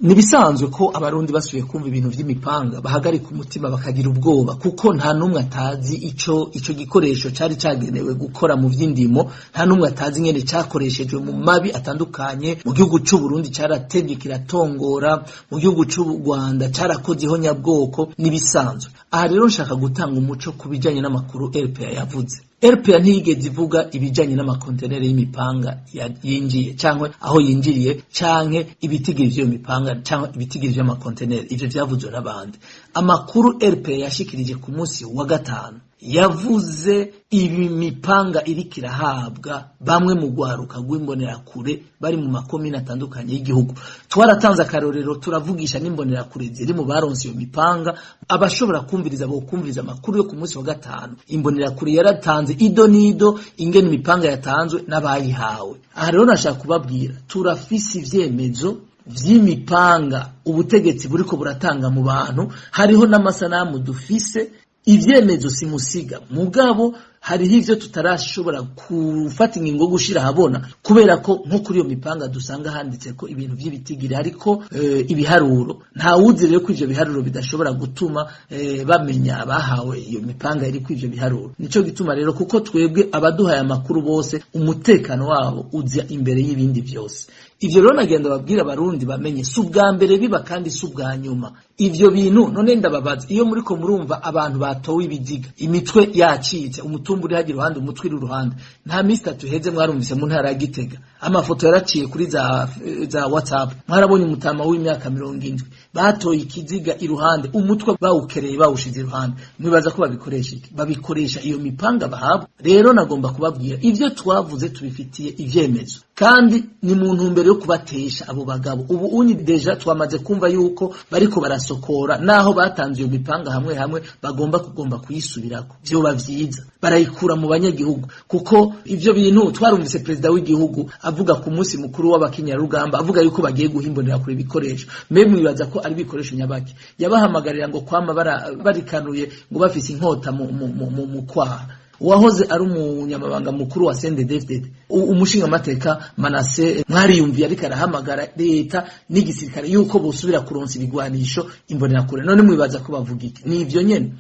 Nibisanzwe ko Abarundi basubiye kumva ibintu vy'imipanga bahagarika umutima, bakagira ubwoba, kuko nta numwe atazi ico gikoresho cari cagenewe gukora mu vy'indimo. Nta numwe atazi ingene cakoreshejwe mu mabi atandukanye mu gihugu c'u Burundi. Caratemye kiratongora mu gihugu c'u Rwanda, carakoze ihonyabwoko. Nibisanzwe. Aha rero nshaka gutanga umuco ku bijanye n'amakuru RPA yavuze. RPA ntiyigeze ivuga ibijanye n'amakontenere y'imipanga yinjiye, canke aho yinjiriye, canke ibitigiri vy'iyo mipanga, canke ibitigiri vy'amakontenere. Ivyo vyavuzwe n'abandi. Amakuru RPA yashikirije ku munsi wa gatanu yavuze ibi mipanga iriko irahabwa bamwe mu rwaruka rw'imbonerakure bari mu makomine atandukanye y'igihugu. Twaratanze akarorero, turavugisha n'imbonerakure ziri mu baronse iyo mipanga. Abashobora kumviriza bokumviriza amakuru yo ku munsi wa gatanu. Imbonerakure yaratanze ido n'ido ingene imipanga yatanzwe n'abayihawe. Aha rero nashaka kubabwira, turafise ivyemezo vy'imipanga ubutegetsi buriko buratanga mu bantu. Hariho n'amasanamu, dufise ivyemezo simusiga. Mugabo hariho ivyo tutarashobora gufata ingingo yo gushira ahabona, kubera ko nko kuri iyo mipanga dusanga handitse ko ibintu vy'ibitigiri, ariko ibiharuro. Ntawuzi rero ko ivyo biharuro bidashobora gutuma bamenya abahawe iyo mipanga iri ivyo biharuro. Nico gituma rero, kuko twebwe abaduhaye amakuru bose, umutekano wabo uza imbere y'ibindi vyose. Ivyo rero nagenda babwira Abarundi bamenye, si ubwa mbere biba kandi si ubwa nyuma ivyo bintu. None ndababaza, iyo muriko murumva abantu batowe ibiziga, imitwe yacitse, umutumba uri hagira uruhande, umutwe uri uruhande, nta minsi 3 iheze mwarumvise mu ntara ya Gitega, amafoto yaraciye kuri za WhatsApp, mwarabonye umutama w'imyaka 70 batoye ikiziga iruhande, umutwe bawukereye bawushize iruhande. Mwibaza ko babikoresha iki? Babikoresha iyo mipanga bahabwa. Rero nagomba kubabwira, ivyo twavuze tubifitiye ivyemezo, kandi ni mu ntumbero yo kubatesha abo bagabo. Ubu unyi déjà twamaze kumva yuko bariko barasokora, naho batanze iyo mipanga hamwe hamwe bagomba kugomba kuyisubirako. Vyoba vyiza barayikura mu banyagihugu, kuko ivyo bintu twarumvise perezida w'igihugu avuga ku munsi mukuru w'abakenyarugamba, avuga yuko bagiye guhimbonera kure ibikoresho. Mbe mwibaza ko ari ibikoresho nyabaki? Yabahamagarira ngo kwama barikanuye, ngo bafise inkota mu kwaha. Uwahoze ari umunyamabanga mukuru wa CNDD-FDD, umushingamateka Manase, mwariyumviye ariko arahamagara leta n'igisirikare yuko bosubira kuronsa ibigwanisho imbonerakure. None mwibaza ko bavuga iki? Ni ivyo nyene.